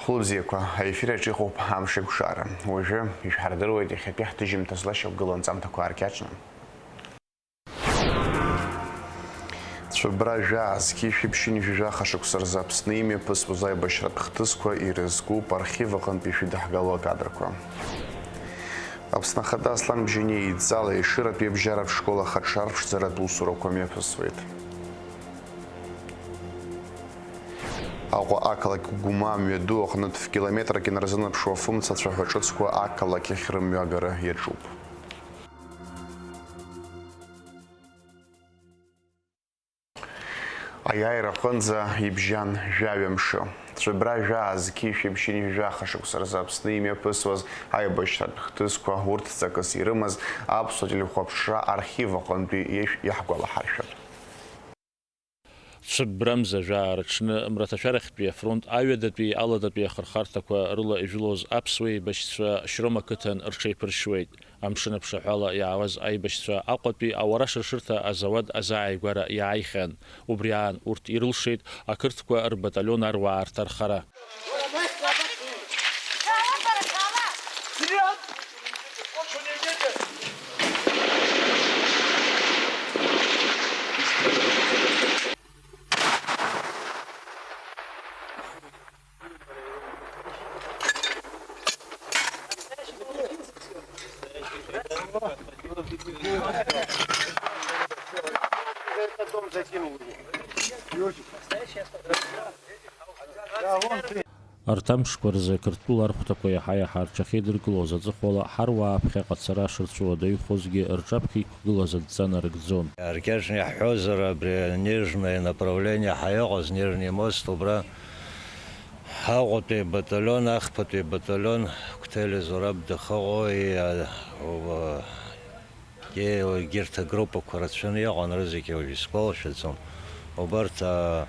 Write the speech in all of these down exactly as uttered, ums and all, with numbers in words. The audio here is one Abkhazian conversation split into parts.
Хәылбзиақәа, аефир аҿы иҟоуп амш еиқәшара. Уажәы ишәҳардыруеит иахьатәи ҳҭыжьымҭа злашьақәгылоу анҵамҭақәа ааркьаҿны. Цәыббра жәаа зқьи шәи ԥшьынҩажәи жәаха шықәса рзы Аԥсны имҩаԥысуаз аибашьратә хҭысқәа ирызкуп архив аҟынтәи ишәыдаҳгало акадрқәа. Аԥсны Ахада Аслан Бжьаниа идҵала Ешыратәи абжьаратә школ ахаҿсахьа аԥшӡаратә усурақәа мҩаԥысуеит. Аҟәа ақалақь Гәыма амҩаду аҟнытә фкилометрак инарзынаԥшуа афымцацәа ҳәа ҿыцқәа ақалақь ахь рымҩагара иаҿуп. Аиааира аҟынӡа ибжьан жәаҩа мшы. Цәыббра жәаа зқьи шәи ԥшьынҩажәи жәаха шықәса рзы Аԥсны имҩаԥысуаз аибашьратә хҭысқәа урҭ ҵакыс ирымаз аԥсуа телехәаԥшра архив аҟынтәи иашә-, иаҳгәалаҳаршәап. Цәыббрамза жәаа рыҽны мраҭашәарахьтәи афронт аҩадатәи алатәатәи ахырхарҭақәа рыла ижәылоз аԥсуа еибашьцәа Шьрома қыҭан рҽеиԥыршьуеит. Амшын аԥшаҳәала иаауаз аибашьцәа Аҟәатәи ауара шыршырҭа азауад азааигәара иааихьан. Убри аан урҭ ирылшеит ақырҭқәа рбаталион аруаа рҭархара. Арҭ амшқәа рзы Қырҭтәыла архәҭақәа иаҳа-иаҳа рҽахьеидыркылоз аҵыхәала, ҳаруаа ԥхьаҟа ацара шырцәуадаҩхозгьы рҿаԥхьа иқәгылаз адҵа нарыгӡон. Аркьаҿны иаҳҳәозар, абри Нежное направление ҳәа иҟаз, Нежный мост, убра Аҟәатәи абаталион, ахԥатәи абаталион, Қәҭели Зураб дахьыҟоу, и, а, уа, Е-, егьырҭ агруппақәа рацәаны иҟан, рызегьы уажә исгәалашәаӡом. Убарҭ, а,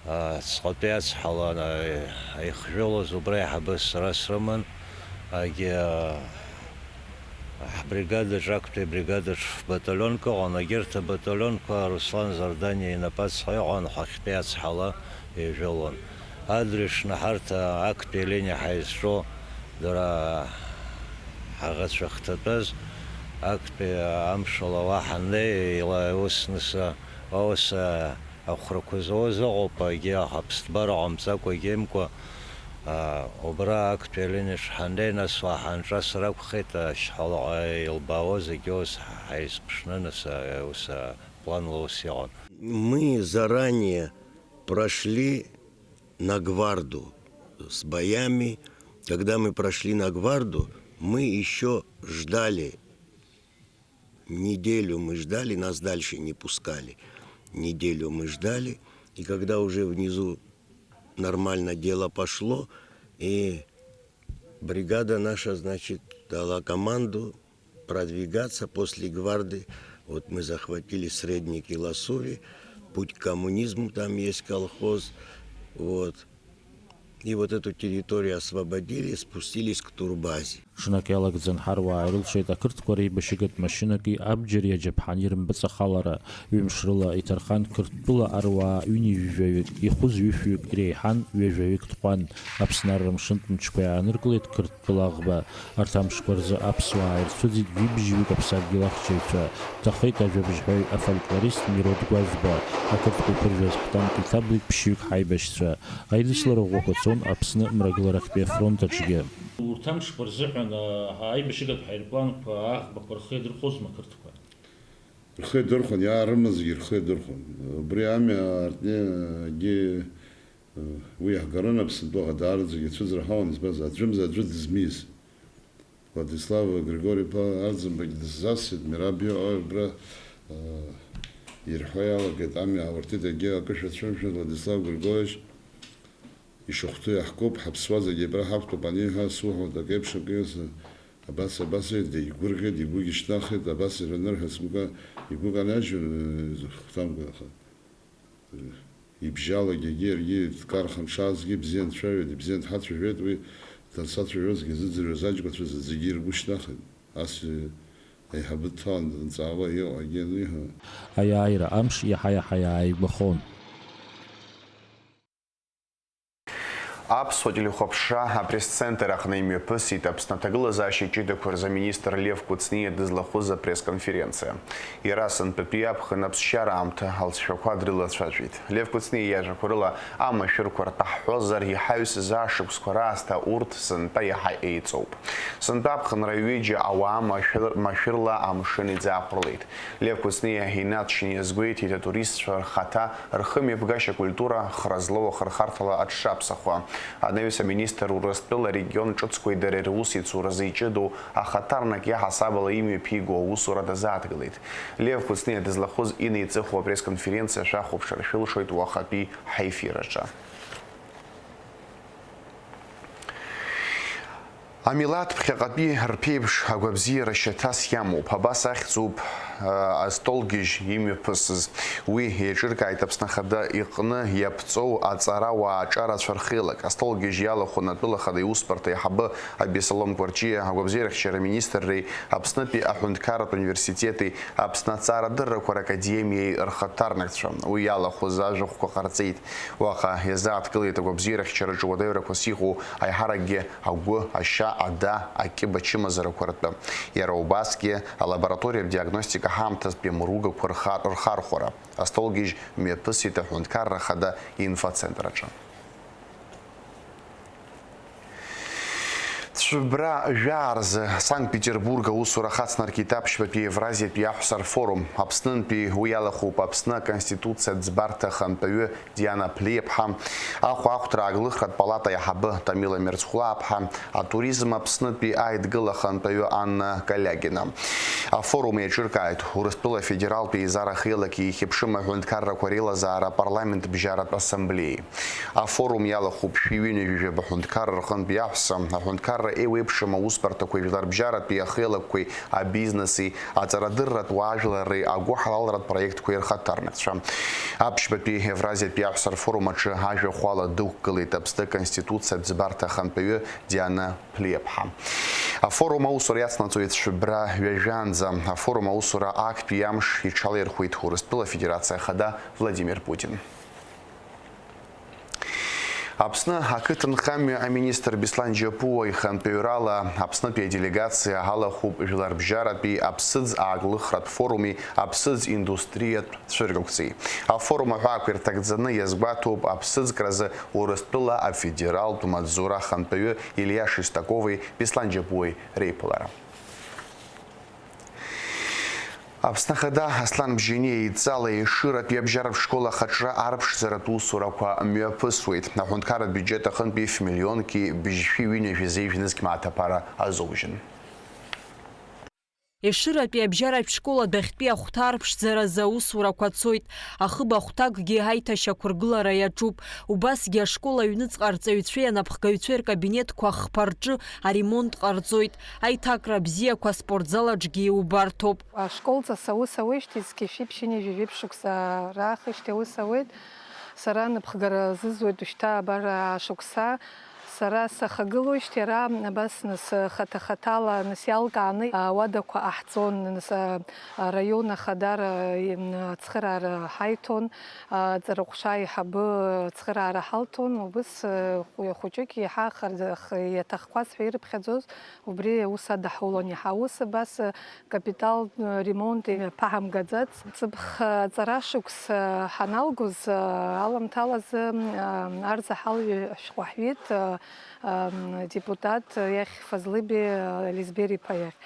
а, ҵҟатәи ацҳала, а, ихжәылоз убра аиҳабыс сара срыман, агьи, а, ҳбригадаҿ, актәи абригадаҿ фбаталионк ыҟан, егьырҭ абаталионқәа Руслан Зардани инапы ацҳа иҟан, ҳахьтәи ацҳала ижәылон. Адрес шәны ҳарҭ актәи алиниа ҳаизҿу дара ҳаӷацәа хҭатәаз, актәи амшала уа ҳаннеи, ила-, ус ныс, ус ахәрақәа зауаз ыҟоуп, егьи аԥсҭбара ҟамҵакәа, егьимкәа, а, убра актәи алиниаҿ ҳаннеи, нас уа ҳанҿасыр акәхеит, ашьхалаҟа илбаауаз, егьи ус ҳаизԥшны, нас, а, ус, а, планла ус иҟан. Мы заранее прошли на гварду с боями. Когда мы прошли на гварду, мы ещё ждали. Неделю мы ждали, нас дальше не пускали. Неделю мы ждали. И когда уже внизу нормально дело пошло, и бригада наша, значит, дала команду продвигаться после Гварды. Вот мы захватили Средники Ласури, путь к коммунизму, там есть колхоз. Вот. И вот эту территорию освободили, спустились к турбазе. Ҽнак иалагӡан ҳаруаа ирылшеит ақырҭқәа реибашьыгатә машьынақәеи абџьари аџьаԥҳани рымпыҵахалара. Ҩымш рыла иҭархан Қырҭтәыла аруаа ҩынҩажәаҩык, ихәыз ҩышәҩык иреиҳан ҩажәаҩык ҭҟәан. Аԥсны арра мшынтә мчқәа иааныркылеит Қырҭтәыла аӷба. Арҭ амшқәа рзы аԥсуаа ирцәыӡит жәибжьҩык аԥсадгьыл ахьчаҩцәа. Дҭахеит ажәабжьҳәаҩ, афольклорист Мирод Гәажәба. Ақырҭқәа иԥыржәаз ҳтанк иҭаблит ԥшьҩык ҳаибашьцәа. Аидыслара ӷәӷәақәа цон Аԥсны мрагыларахьтәи афронт аҿгьы. Урҭ амшқәа рзыҳәан, а, аибашьыгатә ҳаирпланқәа аӷбақәа рхы иадырхәозма ақырҭқәа? Рхы иадырхәон, иаарымазгьы рхы иадырхәон. Убри амҩа аартны, егьи, уи иаҳгарын Аԥсынтәыла даараӡагьы ацәыӡра ҳауан, избанзар, аӡәымзар аӡәы дызмиз. Владислав Григори-иԥа Арӡынбагь дысзасит, Мераб иҟои убра, э, ирҳәо иалагеит, амҩа ауртит, егьи акы шәацәымшәан, Владислав Григорьевич, ишахәҭоу иаҳкуп, ҳаԥсуа зегьы абра ҳақәтәоуп аниҳәа, суҳәоит, акеиԥш акы иазы, абас, абас, иеит, дигәырӷьеит, игәгьы шьҭнахит, абас ирынырҳәа сгәы ка-, игәы канажьын, э, хәҭамкәа, аха. Ибжьалагьы егьи иаргьы дкархан дшаазгьы ибзиан дцәажәеит, ибзиан дҳацәажәеит, уи дансацәажәозгьы зыӡырҩуаз аҷкәынцәа зегьы иргәы шьҭнахит. Ас аиҳабы дҭалан данҵаауа иҟоу акгьы аниҳәа. Аиааира амш иаҳа-иаҳа иааигәахон. Аԥсуа телехәаԥшра апресс-центр аҟны имҩаԥысит Аԥсны аҭагылазаашьа ҷыдақәа рзы аминистр Лев Кәыҵниа дызлахәыз апресс-конференциа. Иара сынтәатәи аԥхын аԥсшьара аамҭа алҵшәақәа дрылацәажәеит. Лев Кәыҵниа иажәақәа рыла, амашәырқәа ртәы ҳҳәозар, иҳаҩсыз ашықәсқәа раасҭа урҭ сынтәа иаҳа еиҵоуп. Сынтәа аԥхынра ҩыџьа ауаа машәыр-, машәырла амшын иӡаахәырлеит. Лев Кәыҵниа инаҵшьны иазгәеиҭеит атуристцәа рхаҭа рхымҩаԥгашьа акультура хра злоу ахырхарҭала аҽшаԥсахуа. Анаҩс аминистр Урыстәыла арегион ҿыцқәеи дареи русеицуразы иҷыдоу ахаҭарнак иаҳасабала имҩаԥиго аусура дазааҭгылеит. Лев Кәыҵниа дызлахәыз инеиҵыху апресс-конференциа шәахәаԥшыр шәылшоит уахатәи ҳаефираҿы. Амилаҭ ԥхьаҟатәи рԥеиԥш агәабзиара шьаҭас иамоуп. Абас ахьӡуп, а, астолгьежь имҩаԥысыз. Уи еиҿыркааит Аԥсны Ахада иҟны иаԥҵоу аҵарауаа аҿарацәа рхеилак. Астолгьежь иалахәын атәыла ахада иусбарҭа аиҳабы Абесалом Кәарҷиа, агәабзиарахьчара аминистрреи Аԥснытәи аҳәынҭқарратә университети Аԥсны аҵарадыррақәа ракадемиеи рхаҭарнакцәа. Уи иалахәыз ажәахәқәа ҟарҵеит. Уаҟа иазааҭгылеит агәабзиарахьчараҿы уадаҩрақәас иҟоу аиҳаракгьы агәы, ашьа, ада, акьыба чымазарақәа ртәы. Иара убасгьы алабораториатә диагностика ҳаамҭазтәи амыругақәа рха-, рхархәара. Астолгьежь мҩаԥысит аҳәынҭқарра ахада инфоцентр аҿы. Цәыббра жәаа рзы Санкт-Петербург аусура хацнаркит аԥшьбатәи Евразиатәи аҳәса рфорум. Аԥснынтәи уи иалахәуп Аԥсны Аконституциатә ӡбарҭа ахантәаҩы Диана Ԥлиаԥҳа, ахәаахәҭра ааглыхратә палата аиҳабы Тамила Мерцхәлааԥҳа, атуризм Аԥснытәи аидгыла ахантәаҩы Анна Калиагина. Афорум еиҿыркааит Урыстәыла Афедералтә Еизара Хеилак ихьыԥшым аҳәынҭқаррақәа реилазаара апарламент бжьаратә ассамблеи. Афорум иалахәуп шәи ҩынҩажәи жәаба ҳәынҭқарра рҟынтә иаҳәса, аҳәынҭқарра еиуеиԥшым аусбарҭақәеи жәларбжьаратәи ахеилакқәеи, абизнеси, аҵарадырратә уаажәларреи агәыҳалалратә проектқәеи рхаҭарнакцәа. Аԥшьбатәи Евразиатәи аҳәса рфорум аҿы ажәахә ала дықәгылеит Аԥсны Аконституциатә ӡбарҭа ахантәаҩы Диана Ԥлиаԥҳа. Афорум аусура иацнаҵоит цәыббра ҩажәаанӡа. Афорум аусура актәи амш иҽалаирхәеит Урыстәыла Афедерациа Ахада Владимир Путин. Аԥсны ақыҭанхамҩа аминистр Беслан Џьапуа ихантәаҩрала Аԥснытәи аделегациа алахәуп жәларбжьаратәи аԥсыӡ ааглыхратә форуми аԥсыӡ индустриатә цәыргақәҵеи. Афорум аҳәаақәа ирҭагӡаны иазгәаҭоуп аԥсыӡкразы Урыстәыла афедералтә маҵзура ахантәаҩы Илиа Шестакови Беслан Џьапуеи реиԥылара. Аԥсны Ахада Аслан Бжьаниа идҵала Ешыратәи абжьаратә школ ахаҿра арԥшӡаратә усурақәа мҩаԥысуеит. Аҳәынҭқарратә биуџьет аҟынтәи ф-миллионки быжьшәи ҩынҩажәи зеижә нызқь мааҭ аԥара азоужьын. Ешыратәи абжьаратә школ адәахьтәи ахәҭа арԥшӡаразы аусурақәа цоит. Ахыб ахәҭакгьы аиҭашьақәыргылара иаҿуп. Убасгьы ашкол аҩныҵҟарҵаҩцәеи анапхгаҩцәеи ркабинетқәа ахԥа рҿы аремонт ҟарҵоит. Аиҭакра бзиақәа аспортзал аҿгьы иубарҭоуп. Ашколҵас аус ауеижьҭеи зқьи жәшәи ԥшьынҩажәи жәиԥшь шықәса раахижьҭеи аус ауеит. Сара анапхгара азызуеит ушьҭа абар ашықәса. Сара сахагылоижьҭеи ара абас нас хаҭа-хаҭала нас иалкааны ауадақәа ҟаҳҵон, нас араион ахадара ацхыраара ҳаиҭон, аҵараҟәша аиҳабы ацхыраара ҳалҭон, убыс хәы-, хәыҷык иаҳа хар-, х-, иаҭахқәаз ҳәа ирыԥхьаӡоз, убри аус адаҳулон иаҳа. Ус абас капиталтә ремонт ԥаҳамгаӡац. Ҵыԥх аҵара шықәс ҳаналгоз аламҭалазы арзаҳал шәҟәы ҳҩит, депутат иахь Фазлыби Лизбер-иԥа иахь.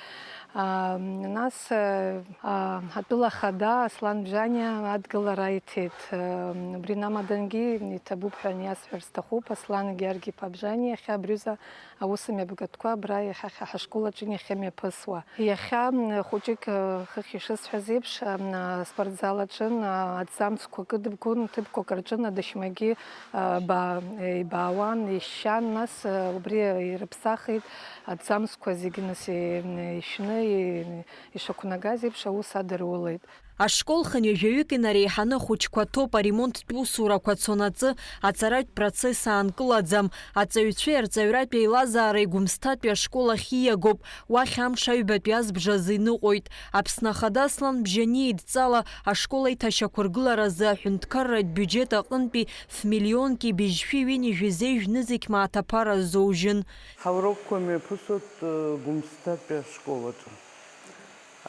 Нас атәыла ахада Аслан Бжьаниа адгылара аиҭеит. Убри намадангьы иҭабуп ҳәа иасҳәар сҭахуп, Аслан Георги-иԥа Бжьаниа иахьа абри аҩыза аусмҩаԥгатәқәа абра иахьа ҳа ҳашкол аҿы иахьымҩаԥысуа. Иахьа, м, хәыҷык, э, хыхь ишысҳәаз еиԥш, м, аспортзал аҿын, а, аҭӡамцқәа кыдыбгон, ҭыԥқәак рҿын, адашьмагьы, а, ба-, еибаауан, ишьшьан, нас, э, убри ирыԥсахит, аҭӡамцқәа зегьы нас и-, м, ишәны, и-, ишақәнагаз еиԥш аус адырулеит. Ашкол хынҩажәаҩык инареиҳаны ахәыҷқәа ҭоуп, аремонттә усурақәа цонаҵы, аҵаратә процесс аанкылаӡам. Аҵаҩцәеи арҵаҩратәи аилазаареи Гәымсҭатәи ашкол ахь ииагоуп, уахь амш аҩбатәи азбжазы иныҟәоит. Аԥсны Ахада Аслан Бжьаниа идҵала ашкол аиҭашьақәыргыларазы аҳәынҭқарратә биуџьет аҟынтәи фмиллионки быжьшәи ҩынҩажәи зеижә нызқь мааҭ аԥара азоужьын. Ҳаурокқәа мҩаԥысуеит, э, Гәымсҭатәи ашкол аҿы.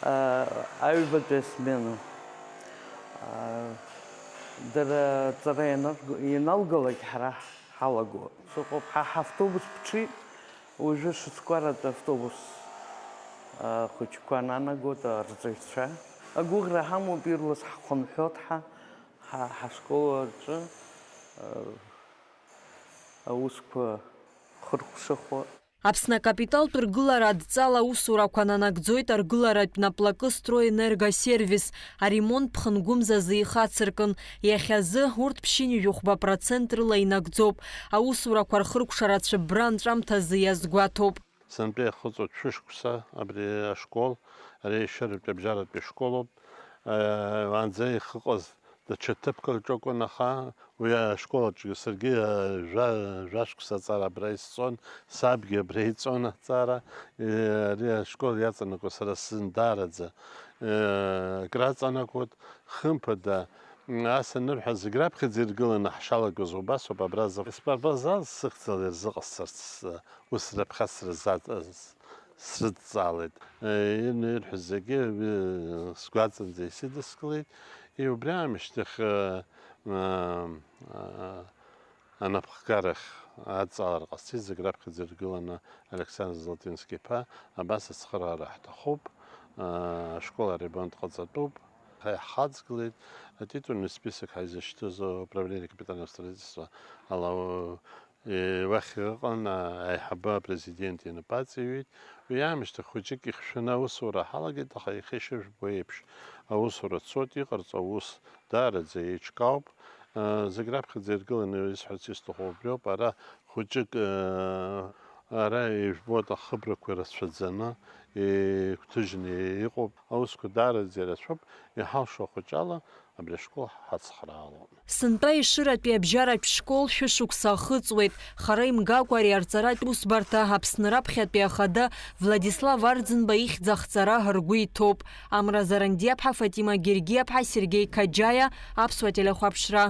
А, аҩбатәи асмена. А, дара аҵара ианарго-, ианалгалак ҳара ҳалаго. Сыҟоуп, ҳа ҳавтобус ԥҽит, уажәы шықәсқәаратәи автобус, а, хәыҷқәа нанагоит, арҵаҩцәа. Агәыӷра ҳамоуп, ирлас ҳхынҳәуеит ҳа, ҳа, ҳашкол аҿы, а, аусқәа хыркәшахо. Аԥсны акапиталтә ргылара адҵала аусурақәа нанагӡоит аргыларатә наплакы Стройэнергосервис, аремонт ԥхынгәымзазы ихацыркын. Иахьазы урҭ ԥшьынҩажәи хәба процент рыла инагӡоуп. Аусурақәа рхыркәшара цәыббра анҵәамҭазы иазгәаҭоуп. Сынтәа иахыҵуеит шәышықәса абри ашкол, ари ашәаратәи абжьаратәи школуп. Уаанӡа ихыҟаз даҽа ҭыԥк аҿы акәын, аха уи ашкол аҿы саргьы, э, жәа-, жәашықәса аҵара абра исҵон, сабгьы абра иҵон аҵара. Э, ари ашкол иаҵанакуа сара сзын даараӡа, э, акраҵанакуеит. Хымԥада, м, ас анырҳәа, зегь раԥхьаӡа иргыланы ҳшалагоз убасоуп, абра зых-, спортзал сыхьӡала ирзыҟасҵарц, э, ус раԥхьа срыза-, срыдҵаалеит. Э, ин-, ирҳәоз зегьы, э, сгәаҵанӡа исыдыскылеит. И убри аамышьҭахь, э, э, э, анапхгарахь адҵалара ҟасҵеит, зегь раԥхьаӡа иргыланы Александр Золотински-иԥа, абас ацхыраара ҳҭахуп, э, ашкол аремонт ҟаҵатәуп. Ҳа иаҳхаҵгылеит, атитульный список ҳаизышьҭыз управление капитального строительства ала, Уахь ыҟан, аиҳабы апрезидент инапы аҵаҩит. Уи аамышьҭахь хәыҷык ихьшәаны аусура ҳалагеит, аха иахьа ишыжәбо еиԥш, аусура цоит, иҟарҵо аус даараӡа еиҿкаауп. Зегь раԥхьаӡа иргыланы исҳәарц исҭаху убриоуп, ара хәыҷык, ара ижәбоит, ахыбрақәа ирацәаӡаны, игәҭыжьны иҟоуп. Аусқәа даараӡа ирацәоуп, иҳалшо ахәыҷала абри ашкол ҳацхраалон. Сынтәа Ешыратәи абжьаратә школ шәышықәса ахыҵуеит. Хара имгакәа ари арҵаратә усбарҭа Аԥсны раԥхьатәи ахада Владислав Арӡынба ихьӡ ахҵара ргәы иҭоуп. Амра Зарандиаԥҳа, Фатима Гергиаԥҳа, Сергеи Каџьаиа, Аԥсуа телехәаԥшра.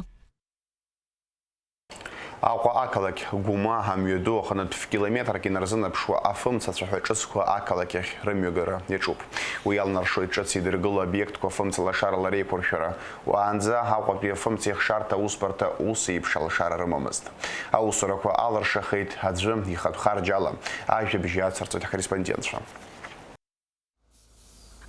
Аҟәа ақалақь Гәыма амҩаду аҟнытә фкилометрак инарзынаԥшуа афымца ацәаҳәа ҿыцқәа ақалақь ахь рымҩагара иаҿуп. Уи иалнаршоит ҿыц идыргыло обиектқәа фымца лашарала реиқәыршәара. Уаанӡа Аҟәатәи афымцеихшарҭа аусбарҭа ус еиԥш алшара рымамызт. Аусурақәа алыршахеит аӡәы ихатә харџьала. Ажәабжь иацырҵоит ҳкорреспондентцәа.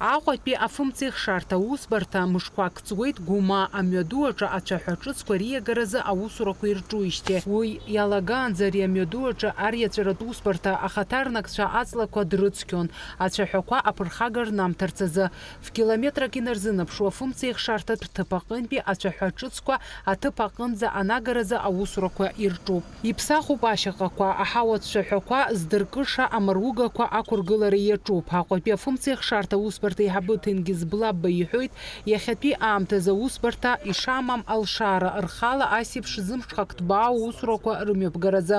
Аҟәатәи афымцеихшарҭа аусбарҭа мышқәак ҵуеит Гәыма амҩаду аҿы ацәаҳәа ҿыцқәа риагаразы аусурақәа ирҿуижьҭеи. Уи иалагаанӡа ари амҩаду аҿы ариаҵәаратә усбарҭа ахаҭарнакцәа аҵлақәа дрыцқьон, ацәаҳәақәа аԥырхага рнамҭарц азы. Фкилометрак инарзынаԥшуа афымцеихшарҭатә ҭыԥ аҟынтәи ацәаҳәа ҿыцқәа аҭыԥ аҟынӡа анагаразы аусурақәа ирҿуп. Иԥсахуп ашьаҟақәа, аҳауа цәаҳәақәа здыркыша амаругақәа ақәыргылара иаҿуп. Аҟәатәи афымцеихшарҭа аусбарҭа аиҳабы Ҭенгиз Блабба иҳәоит, иахьатәи аамҭазы аусбарҭа ишамам алшара рхала ас еиԥш зымҽхак ҭбаау усурақәа рымҩаԥгаразы.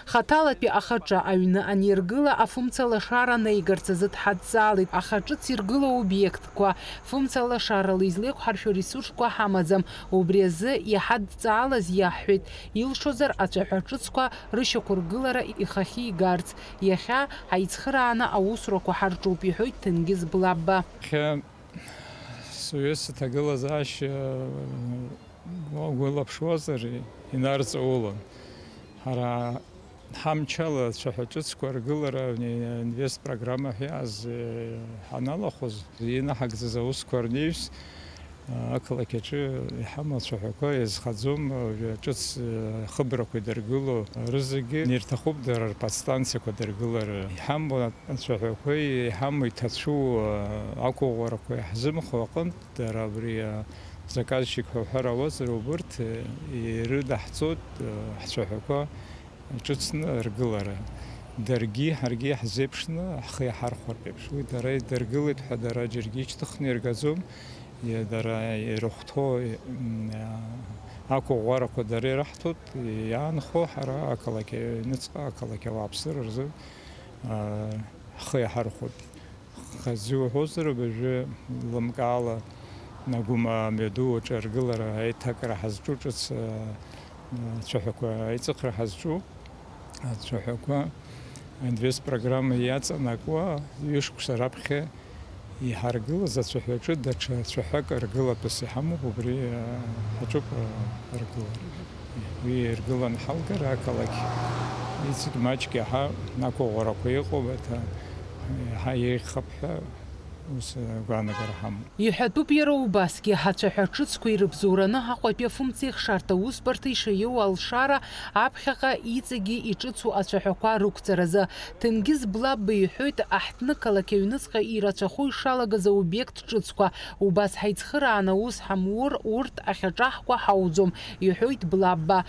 Хаҭалатәи ахаҿа аҩны аниргыла, афымца лашара наигарц азы дҳадҵаалеит, аха ҿыц иргыло обиектқәа фымца лашарала излеиқәҳаршәо ресурсқәа ҳамаӡам. Убри азы иҳадҵаалаз иаҳҳәеит, илшозар, ацәаҳәа ҿыцқәа рышьақәыргылара ихахьы игарц. Иахьа ҳаицхырааны аусурақәа ҳарҿуп, иҳәоит Ҭенгиз Блабба. Иахьа сҩызцәа ҭагылазаашьа угәылаԥшуазар, инарҵаулон. Ҳара ҳамчала ацәаҳәа ҿыцқәа ргылара инвест программа ҳәа иааз, ҳаналахәыз, инаҳагӡаз аусқәа рнеҩс, ақалақь аҿы иҳамоу ацәаҳәақәа иазхаӡом, ҿыц хыбрақәа идыргыло рызегьы ирҭахуп дара рподстанциақәа дыргылар. Иҳамоу ацәаҳәақәеи иҳамоу иҭацәу ақәыӷәӷәарақәа иаҳзымхо аҟынтә, дара абри, а, заказчикқәа уҳәар ауазар, убырҭ, э, ирыдаҳҵоит, э, ҳцәаҳәақәа ҿыцны ргылара. Даргьы ҳаргьы ҳзеиԥшны ҳхы иаҳархәартә еиԥш. Уи дара идыргылеит ҳәа дара џьаргьы ишьҭыхны иргаӡом, Дара ирыхәҭоу, м, ақәыӷәӷәарақәа дара ираҳҭоит, иаанхо ҳара ақалақь аҩныҵҟа, ақалақь ауааԥсыра рзы, а, ҳхы иаҳархәоит. Хазы уҳәозар, абыржәы лымкаала Нагәымаа амҩаду аҿы аргылара аиҭакра ҳазҿу ҿыц, а, ацәаҳәақәа аиҵыхра ҳазҿу. Ацәаҳәақәа Инвест программа иаҵанакуа ҩышықәса раԥхьа иҳаргылаз ацәаҳәаҿы даҽа цәаҳәак ргылатәыс иҳамоуп, убри, а, ҳаҿуп, а, аргылара. Уи иргылан ҳалгар ақалақь иҵегь маҷк иаҳа ақәыӷәӷәарақәа иҟоуп, аҭа-, иаҳа еиӷьхап ҳәа ус, а, агәаанагара ҳамоуп. Иҳәатәуп иара убасгьы, ацәаҳәа ҿыцқәа ирыбзоураны Аҟәатәи афымцеихшарҭа усбарҭа ишаиоу алшара аԥхьаҟа иҵегьы иҿыцу ацәаҳәақәа рықәҵаразы. Ҭенгиз Блабба иҳәоит, аҳҭны-қалақь аҩныҵҟа ирацәахо ишалагаз аобиект ҿыцқәа. Убас ҳаицхырааны аус ҳамур, урҭ ахьаҿаҳкуа ҳауӡом, иҳәоит Блабба.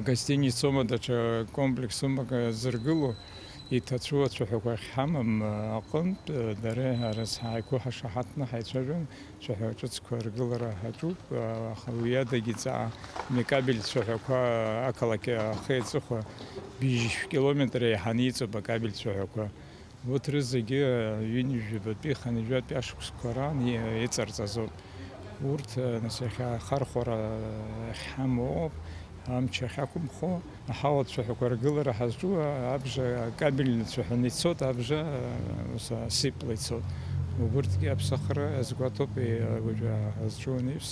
Гостиницоума, даҽа комплексума зыргыло, иҭацәу ацәаҳәақәа ахьҳамам аҟынтә, дара ҳара ҳаиқәу ҳашаҳаҭны ҳаицәажәон, цәаҳәа ҿыцқәа ргылара ҳаҿуп, аха уи адагьы ҵаа, икабель цәаҳәақәа ақалақь ахи аҵыхәа быжьшә километр еиҳаны иҵоуп акабель цәаҳәақәа. Урҭ рызегьы ҩынҩажәабатәи хынҩажәатәи ашықәсқәа раан и-, иҵарҵазоуп. Урҭ, нас, иахьа ахархәара ахьҳамоу ауп, амч ахьақәымхо, аҳауа цәаҳәақәа ргылара ҳазҿу, абжа кабельны цәаҳәаны ицоит, абжа, ус, асипла ицоит. Убырҭгьы аԥсахра азгәаҭоуп, уажәы ҳазҿу анаҩс.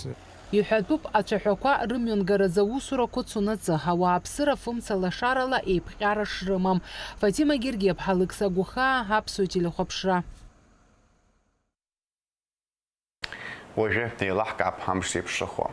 Иҳәатәуп, ацәаҳәақәа рымҩангаразы аусурақәа цонаҵы, ауааԥсыра фымца лашарала еиԥҟьара шрымам. Фатима Гергиаԥҳа, Алықьса Гәыхаа, Аԥсуа телехәаԥшра. Уажәы еилаҳкаап амш зеиԥшрахо.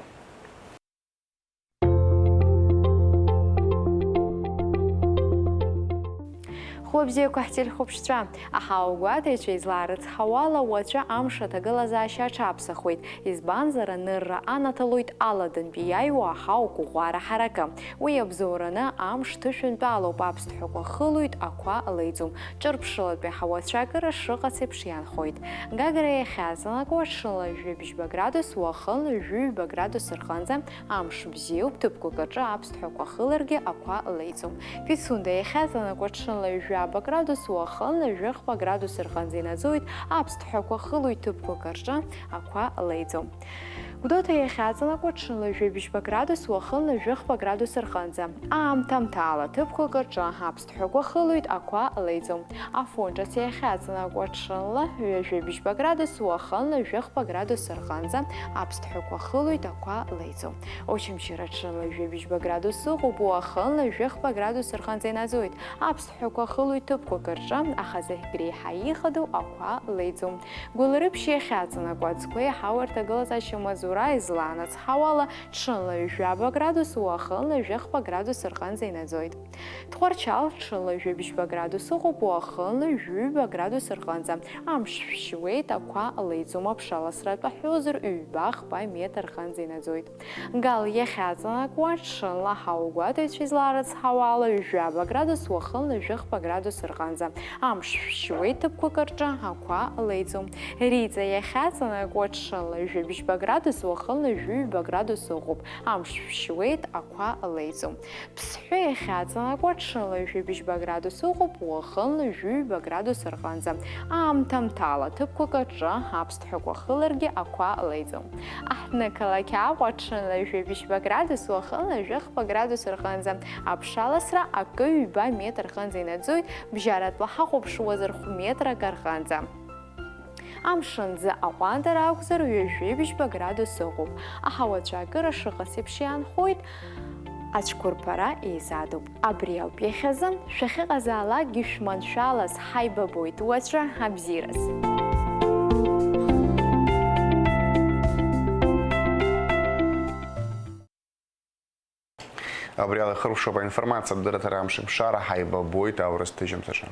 Хәлабзиақәа ҳтелехәаԥшцәа, аҳауагәаҭаҩцәа излаарыцҳауала, уаҵәы амш аҭагылазаашьа аҽаԥсахуеит, избанзар, анырра анаҭалоит аладантәи иааиуа аҳауа қәыӷәӷәара ҳаракы. Уи иабзоураны амш ҭышәынтәалоуп, аԥсҭҳәақәа хылоит, ақәа леиӡом. Ҿырԥшылатәи аҳауа цәаакыра шыҟац еиԥш иаанхоит. Гагра иахьаҵанакуа, ҽынла жәибжьба градус, уахынла жәаҩба градус рҟынӡа амш бзиоуп, ҭыԥқәак рҿы аԥсҭҳәақәа хыларгьы ақәа леиӡом. Пицунда иахьаҵанакуа, ҽынла ҩажәаба градус, уахынла жәахба градус рҟынӡа инаӡоит, аԥсҭҳәақәа хылоит, ҭыԥқәак рҿы ақәа леиӡом. Гәдоуҭа иахьаҵанакуа, ҽынла жәибжьба градус, уахынла жәахба градус рҟынӡа. Аамҭа-аамҭала ҭыԥқәак рҿы аԥсҭҳәақәа хылоит, ақәа леиӡом. Афон ҿыц иахьаҵанакуа, ҽынла ҩажәибжьба градус, уахынла жәахба градус рҟынӡа аԥсҭҳәақәа хылоит, ақәа леиӡом. Очамчыра, ҽынла жәибжьба градус ыҟоуп, уахынла жәахба градус рҟынӡа инаӡоит. Аԥсҭҳәақәа хылоит ҭыԥқәак рҿы, аха зегь реиҳа ихадоу ақәа леиӡом. Гәылрыԥшь иахьаҵанакуа, аӡқәеи аҳауеи рҭагылазаашьа маҵзура излаанацҳауала, ҽынла ҩажәаба градус, уахынла жәахба градус рҟынӡа инаӡоит. Тҟәарчал, ҽынла жәибжьба градус ыҟоуп, уахынла жәаҩба градус рҟынӡа. Амш шәшьуеит, ақәа леиӡом, аԥшаласра атәаҳәозар, ҩба-хԥа метр рҟынӡа инаӡоит. Гал иахьаҵанакуа, ҽынла аҳауагәаҭаҩцәа излаарыцҳауала, ҩажәаба градус, уахынла жәахба градус рҟынӡа. Амш шәшьуеит, ҭыԥқәак рҿы ақәа леиӡом. Риҵа иахьаҵанакуа, ҽынла жәибжьба градус, уахынла жәаҩба градус ыҟоуп. Амш шәшьуеит, ақәа леиӡом. Ԥсҳәы иахьаҵанакуа, ҽынла жәибжьба градус ыҟоуп, уахынла жәаҩба градус рҟынӡа. Аамҭа-аамҭала ҭыԥқәак рҿы аԥсҭҳәақәа хыларгьы ақәа леиӡом. Аҳҭнықалақь Аҟәа, ҽынла жәибжьба градус, уахынла жәахба градус рҟынӡа. Аԥшаласра акы-ҩба метр рҟынӡа инаӡоит, бжьаратәла ҳахәаԥшуазар хә метрак рҟынӡа. Амшын аӡы аҟәандара акәзар, ҩажәеибжьба градус ыҟоуп. Аҳауа цәаакыра шыҟац еиԥш иаанхоит, ацәқәырԥара еизадоуп. Абри ауп иахьазы, шәахьыҟазаалакгьы шәманшәалаз, ҳаибабоит уаҵәы абзиараз. Абри ала ихыркәшоуп аинформациатә дырраҭара Амшеиԥшара, ҳаибабоит аурыс ҭыжьымҭаҿы.